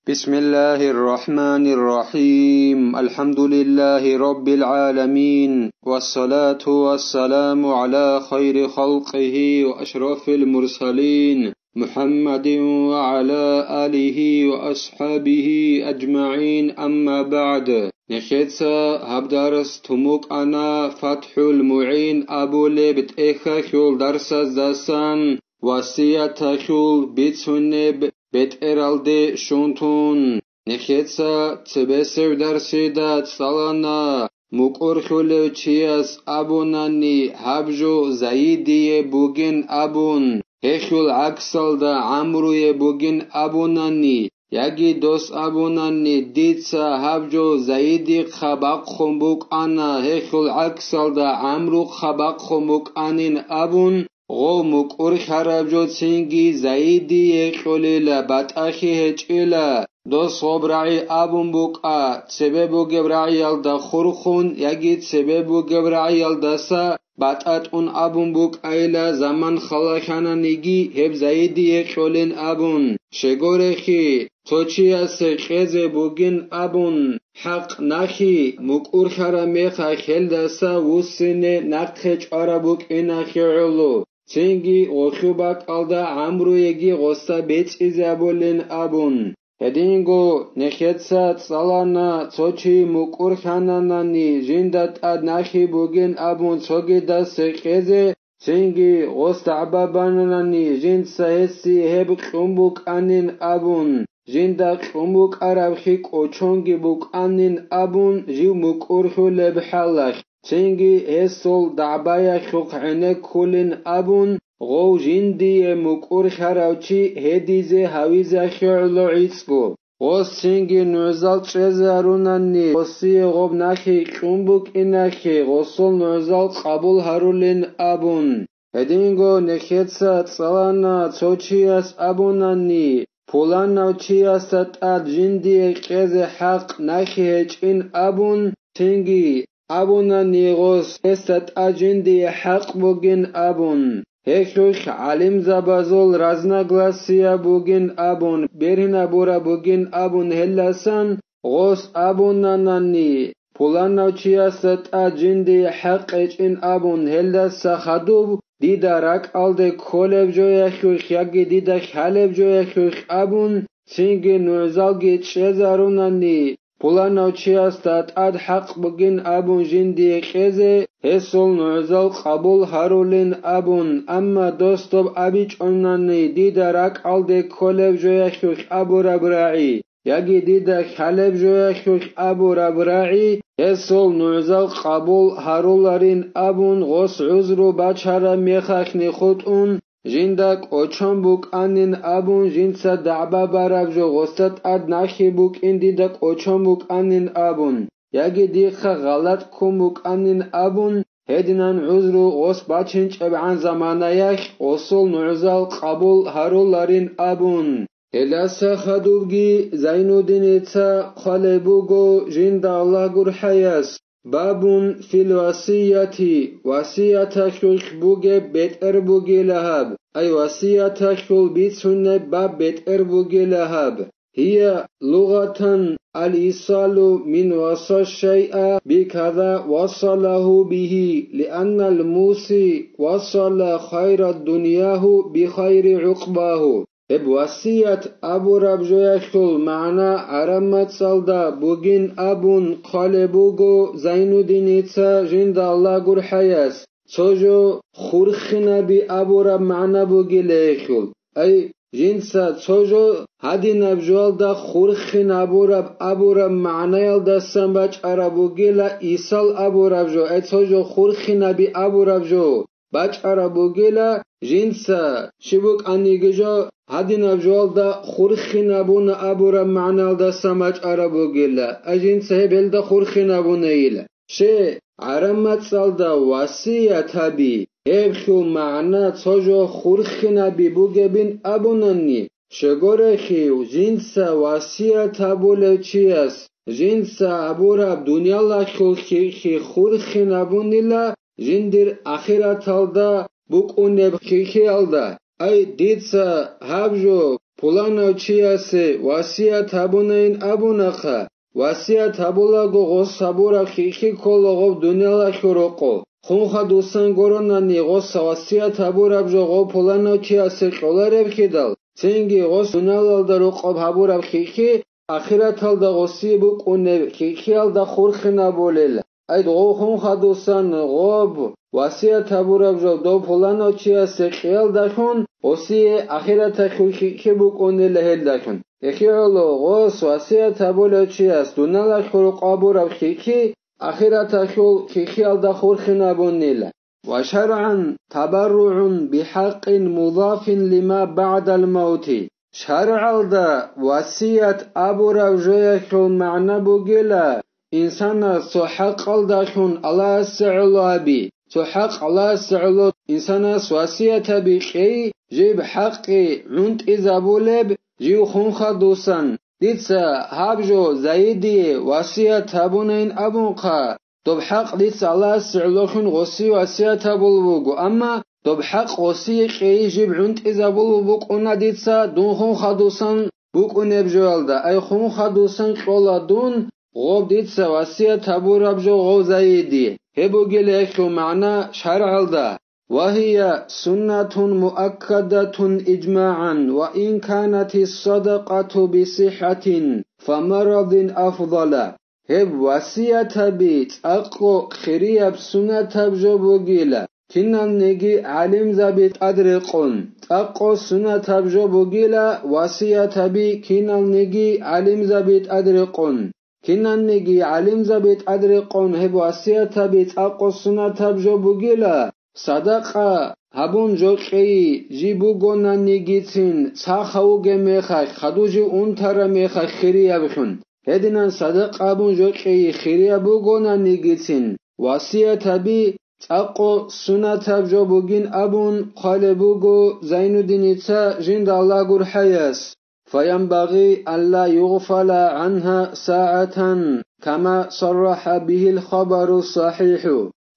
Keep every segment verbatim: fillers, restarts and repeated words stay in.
بسم الله الرحمن الرحيم. الحمد لله رب العالمين. والصلاة والسلام على خير خلقه وأشرف المرسلين محمد وعلى آله وأصحابه أجمعين. أما بعد. Нехеца гьаб дарс тумукъана ФатхӀул МугӀин абулеб тӀехьалъул дарсаздасан, васияталъул бицунеб бетӀералде щун тун. Нехеца цебесев дарсида цӀалана, мукӀурлъулев чияс абунани гьаб жо заидие бугин абун, гьелъул гӀаксалда гӀамруе бугин абунани, яги дос абунани, дица гьаб жо заидихъа бахъун букӀана, гьелъул гӀаксалда гӀамрухъа бахъун букӀанин абун, гъов мукӀурлъараб жо цинги заидие кьолила, батӀалъи гьечӀила, дос гъоб рагӀи абун букӀа, цебе бугеб рагӀиялда хурхун яги цебе бугеб рагӀиялдаса батӀатӀун абун букӀайила, заман халалъананиги гьеб заидие кьолин абун. Щегорехи, цо чиясе кьезе бугин абун, хӀакъ нахи мукӀурлъараб мехалъ гьелдаса вуссине нахъе чӀвараб букӀинахъе гӀоло, цинги гъолъу бакӀалда гӀамруеги гъоса бецӀизабулин абун. Гьединго нехеца цӀалана, цо чи мукӀурлъананани жинда тӀад нахи бугин абун цогидасе кьезе, цинги гъос дагӀба бананани жинца гьесие гьеб кьун букӀанин абун, жинда кьун букӀарабхъи кӀочонги букӀанин абун жив мукӀурлъулеб хӀалалъ, цинги гьесул дагӀбаялъухъ гӀенеккулин абун, гъов жиндие мукӀурлъарав чи гьедизе гьавизахъе гӀоло гӀицӀго. Гъос цинги нугӀзал чӀезарунани, гъосие гъоб нахи кьун букӀинахъе, гъосул нугӀзал къабул гьарулин абун. Гьединго нехеца цӀалана, цо чияс абунани, пуланав чиясда тӀад жиндие кьезе хӀакъ нахи гьечӀин абун, цинги абунани гъос гьесда тӀад жиндие хӀакъ бугин абун, гьелъулъ гӀалимзабазул разногласия бугин абун, бергьинабураб бугин абун гьелдасан, гъос абунанани, пуланав чиясда тӀад жиндие хӀакъ гьечӀин абун гьелдаса хадуб, дида ракӀалде кколеб жоялъулъ яги дида хьалеб жоялъулъ абун, цинги нугӀзалги чӀезарунани, пуланав чиясда тӀад хӀакъ бугин абун жиндие кьезе, гьесул нугӀзал къабул гьарулин абун, амма дос доб абичӀонани дида ракӀалде кколеб жоялъулъ абураб рагӀи, яги дида хьалеб жоялъулъ абураб рагӀи, гьесул нугӀзал къабул гьаруларин абун гъос гӀузру бачараб мехалъни хутӀун, жинда кӀочон букӀанин абун, жинца дагӀба бараб жо гъосда тӀад нахи букӀин дида кӀочон букӀанин абун, яги дихъа гъалатӀ ккун букӀанин абун, гьединан гӀузру гъос бачинчӀебгӀан заманаялъ гъосул нугӀзал къабул гьаруларин абун. Гьелдаса хадубги Зайнуддиница хъвалеб буго жинда Аллагь гурхӀаяс, باب في الوصية, васияталъулъ бугеб бетӀер бугила гьаб, ай васияталъул бицунеб баб бетӀер бугила гьаб. هي لغة الإيصال من وصى الشيء بكذا وصله به، لأن الموصي وصل خير دنياه بخير عقباه. Гьеб васият абураб жоялъул магӀна гӀараб мацӀалда бугин абун хъвалеб буго Зайнуддиница жинда Аллагь гурхӀаяс, цо жо хурхинаби абураб магӀна бугила гьелъул. Ай, жинца цо жо гьадинаб жоялда хурхинабураб абураб магӀнаялдасан бачӀараб бугила, исал абураб жо, ай, цо жо хурхинаби абураб жо бачӀараб бугила, жинца щиб букӀаниги жо гьадинаб жоялда хурхинабуна абураб магӀналдасан бачӀараб бугила, а жинца гьеб гьелда хурхинабунейила. Ще, гӀараб мацӀалда васият гьаби, гьеб хьул магӀна цо жо хурхинаби бугебин абунани, щегорехъив жинца васият гьабулев чияс жинца гьабураб дуниялалъул хихи хурхинабунила, жиндир ахираталда букӀунеб хихиялда. Ай, дица гьаб жо пуланав чиясе васият гьабунайин абунахъа, васият гьабулаго гъос гьабураб хихьи ккола гъоб дуниялалъул рокъоб, хун хадусан горонани гъос васият гьабураб жо гъов пуланав чиясе кьоларебхидал, цинги гъос дуниялалда рокъоб гьабураб хихьи ахираталда гъосие букӀунеб хихьиялда хурхинабулел. Ай, гъов хун хадусан гъоб васият гьабураб жо дов пуланав чиясе кьиялдалъун гъосие ахираталъул хихьи букӀунила гьелдалъун. Эхиоло гъос васият гьабулев чияс дуниялалъул къабураб хихьи ахираталъул хихьиялда хурхинабунила. Ва шаргӀан табарругӀун бихӀакъин мудафин лима баъдал мавти. ШаргӀалда васият абураб жоялъул магӀна бугила, инсанас цо хӀакъалдалъун Аллагьасе гӀоло гьаби, цо хӀакъ Аллагьасе гӀоло инсанас васият гьаби кьей, жиб хӀакъи гӀунтӀизабулеб, жив хун хадусан, дица гьаб жо Заидие васият гьабунайин абунхъа, доб хӀакъ дица Аллагьасе гӀолохъин гъосие васият гьабулеб буго, амма доб хӀакъ гъосие кьей жиб гӀунтӀизабулеб букӀуна дица дун хун хадусан букӀунеб жоялда, ай хун хадусан кьола дун, гъоб дица васият гьабураб жо гъов Заиди. Гьеб бугила гьелъул магӀна шаргӀалда. وهي سنة مؤكدة إجماعا وإن كانت الصدقة بصحة فمرض أفضل. Гьеб васиятаби цӀакъго хирияб сунатаб жо бугила, киналниги гӀалимзаби тӀадрекъон. ЦӀакъго сунатаб жо бугила васиятаби киналниги гӀалимзаби тӀадрекъон. Киналниги гӀалимзаби тӀадрекъон гьеб васиятаби цӀакъго сунатаб жо бугила, садакъа гьабун жокьей жи бугонанигицин, сахав вугеб мехалъ, хадув жив унтараб мехалъ хириябхъун. Гьединан садакъа гьабун жокьей хирияб бугонанигицин, васиятаби цӀакъго сунатаб жо бугин абун хъвалеб буго Зайнуддиница жинда Аллагь гурхӀаяс. فينبغي ألا يغفل عنها ساعة كما صرح به الخبر الصحيح.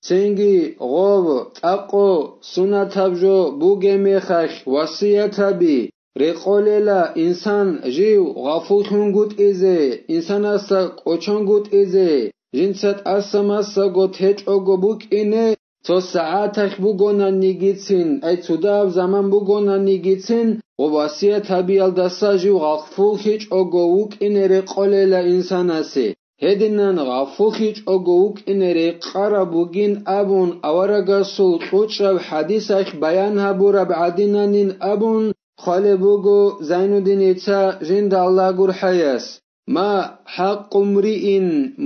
Цинги гъоб цӀакъго сунатаб жо бугеб мехалъ васиятаби рекъолела инсан жив гъафуллъунгутӀизе, инсанасда кӀочонгутӀизе, жинца тӀаса-масаго течӀого букӀине, цо сагӀаталъ бугонанигицин, ай цудаб заман бугонанигицин, гъоб васият гьабиялдаса жив гъафуллъичӀого вукӀине рекъолела инсанасе. Гьединан гъафуллъичӀого вукӀине рекъараб бугин абун аварагасул кьучӀаб хӀадисалъ баян гьабураб гӀадинанин абун хъвалеб буго Зайнуддиница жинда Аллагь гурхӀаяс. ما حق امرئ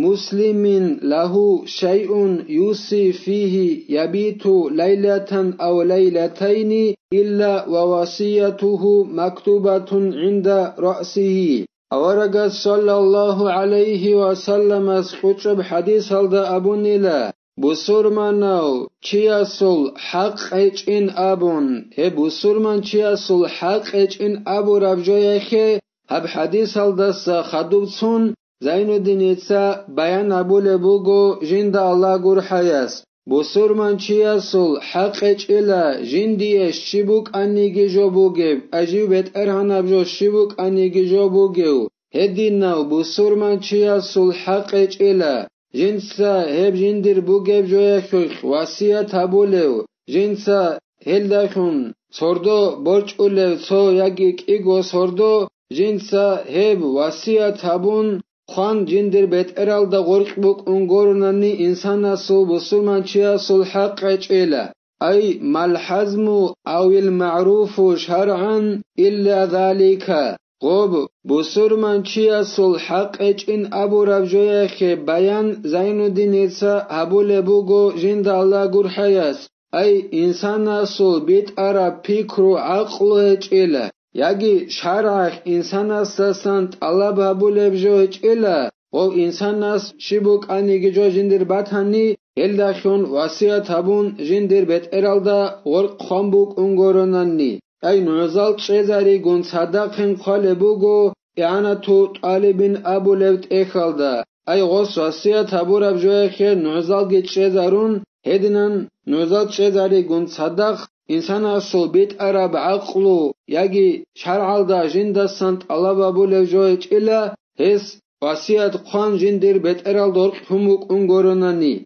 مسلم له شيء يوصي فيه يبيت ليلة أو ليلتين إلا ووصيته مكتوبة عند رأسه. Аварагас саллаллагьу гӀалайгьи ва салламас кьучӀаб хӀадисалда абунила, бусурманав чиясул хӀакъ гьечӀин абун, гьеб бусурман чиясул хӀакъ гьечӀин абураб жояхъе гьаб хӀадисалдаса хадуб цун Зайнуддиница баян гьабулеб буго жинда Аллагь гурхӀаяс. Бусурман чиясул хӀакъ гьечӀила жиндие щиб букӀаниги жо бугеб, ажив бетӀергьанаб жо щиб букӀаниги жо бугев. Гьединав бусурман чиясул хӀакъ гьечӀила жинца гьеб жиндир бугеб жоялъулъ васият гьабулев, жинца гьелдалъун сордо борчӀулев цо яги кӀиго сордо, жинца гьеб васият гьабун, хъван жиндир бетӀералда гъоркь букӀун гуронани инсанасул бусурманчиясул хӀакъ гьечӀила. Ай, малхӀазму авил магӀруфу шаргӀан илла залика. Гъоб бусурманчиясул хӀакъ гьечӀин абураб жояхъе баян Зайнуддиница гьабулеб буго жинда Аллагь гурхӀаяс. Ай, инсанасул битӀараб пикру-гӀакълу гьечӀила, яги шаргӀалъ инсанасдасан тӀалаб гьабулеб жо гьечӀила, гъов инсанас щиб букӀаниги жо жиндир батани, гьелдалъун васият гьабун жиндир бетӀералда гъоркь хъван букӀун гуронани. Ай, нугӀзал чӀезаригун цадахъин хъвалеб буго ИгӀанату тӀалибин абулеб тӀехьалда. Ай, гъос васият гьабураб жояхъе нугӀзалги чӀезарун, гьединан нугӀзал чӀезаригун цадахъ инсанасул битӀараб гӀакълу яги шаргӀалда жиндасан тӀалаб гьабулев жо гьечӀила, гьес васият хъван жиндир бетӀералда гъоркь хьун букӀун гуронани.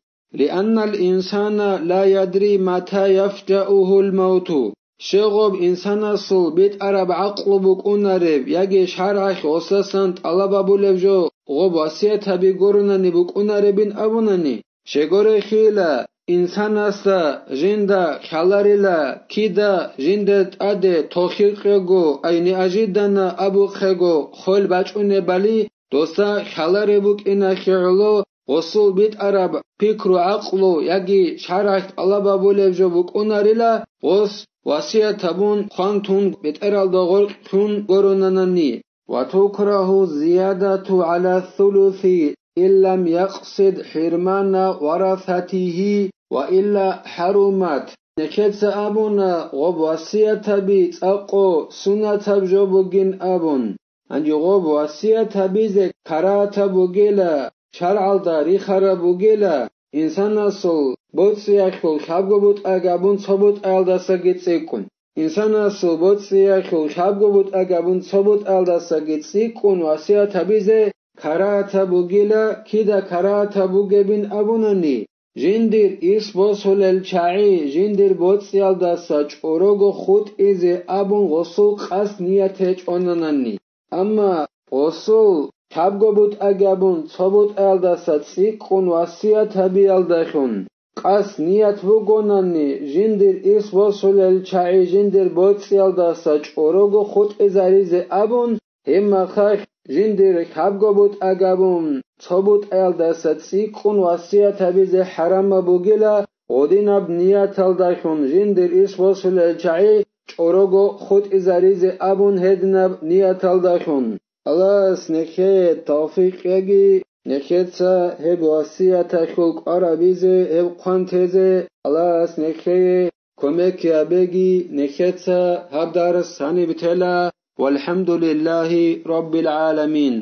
لأن الإنسان لا يدري متى يفجأه الموت. Щегъуб инсанасул битӀараб гӀакълу букӀунареб яги шаргӀалъ гъосасан тӀалаб гьабулев жо гъоб васият гьаби гуронани букӀунаребин абунани, щегорехъила, инсанасда жинда хъаларила, кида жинда тӀаде тохикъего, ай неожиданно абухъего хвел бачӀунебали, доса хъалареб букӀинахъе гӀоло, гъосул битӀараб пикру-гӀакълу яги шаргӀалъ тӀалаб гьабулеб жо букӀунарила, гъос васият гьабун хъван тун бетӀералда гъоркь хьун гуронани. وتكره الزيادة على الثلث إن لم يقصد حرمان ورثته وإلا حرمت. Нехеца абуна гъоб васият гьаби цӀакъо сунатаб жо бугин абун. Гьанже гъоб васият гьабизе карагьатаб бугела, шаргӀалда рихараб бугела, инсанасул боцӀиялъул лъабго бутӀа габун цо бутӀаялдасаги цӀикӀкӀун. Инсанасул боцӀиялъул лъабго бутӀа габун цо бутӀаялдасаги цӀикӀкӀун васият гьабизе карагьатаб бугила, кида карагьатаб бугебин абунани, жиндир ирс босулел чагӀи жиндир боцӀиялдаса чӀорого хутӀизе абун гъосул къасд ният гьечӀонанани. Амма гъосул лъабго бутӀа габун цо бутӀаялдаса цӀикӀкӀун васият гьабиялдалъун къасд ният бугонани, жиндир ирс босулел чагӀи жиндир боцӀиялдаса чӀорого хутӀизаризе абун, гьеб мехалъ жиндир лъабго бутӀа габун цо бутӀаялдаса цӀикӀкӀун васият гьабизе хӀарамаб бугила, гъодинаб нияталдалъун жиндир ирс босулел чагӀи чӀорого хутӀизаризе абун гьединаб нияталдалъун. Аллагьас нехее тавфикъ яги, нехеца гьеб васияталъул кӀвар гьабизе, гьеб хъван тезе Аллагьас нехее кумек гьабеги, нехеца гьаб дарс гьаниб тела. Валхамдулиллагьи раббил гӀаламин.